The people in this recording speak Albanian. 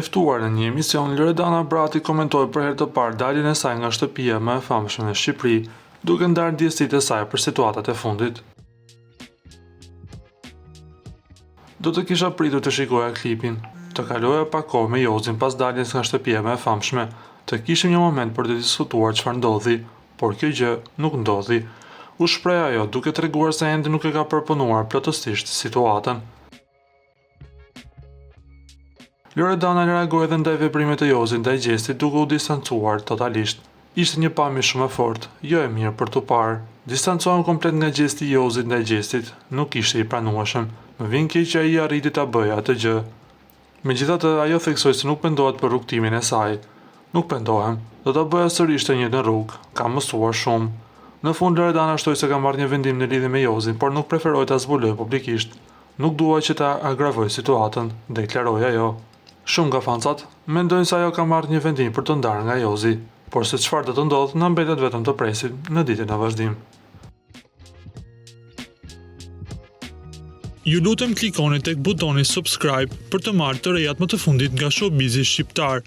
E ftuar në një emision, Loredana Brati komentoi për herë të parë daljen e saj nga shtëpia më e famshme në Shqipëri, duke ndarë ndjesitë e saj për situatat e fundit. Do të kisha pritur të shikoja klipin, të kaloja pak kohë me Jozin pas daljes nga shtëpia më e famshme, të kishim një moment për të diskutuar çfarë ndodhi, por kjo gjë nuk ndodhi, u shpreh ajo duke treguar se ende nuk e ka përpunuar plotësisht situatën. Loredana reagoi edhe ndaj veprimit të Jozit ndaj Gjestit duke u distancuar totalisht. Ishte një pamje shumë e fortë, jo e mirë për t'u parë. Distancohem komplet nga gjesti i Jozit ndaj Gjestit, nuk ishte i pranueshëm. Më vjen keq që ai arriti ta bëjë atë gjë. Megjithatë, ajo theksoi se nuk pendohet për rrugëtimin e saj. Nuk pendohem. Do ta bëja sërish të njëjtën rrugë. Kam mësuar shumë. Në fund Loredana shtoi se ka marrë një vendim në lidhje me Jozin, por nuk preferoi ta zbulojë publikisht. Nuk dua që ta agravoj situatën, deklaroi ajo. Shumë nga fansat mendojnë se ajo ka marrë një vendim për t'u ndarë nga Jozi, por se çfarë do të ndodhë na mbetet vetëm të presim në ditët në vazhdim. Ju lutem klikoni tek butoni subscribe për të marrë të rejat më të fundit nga showbizi shqiptar.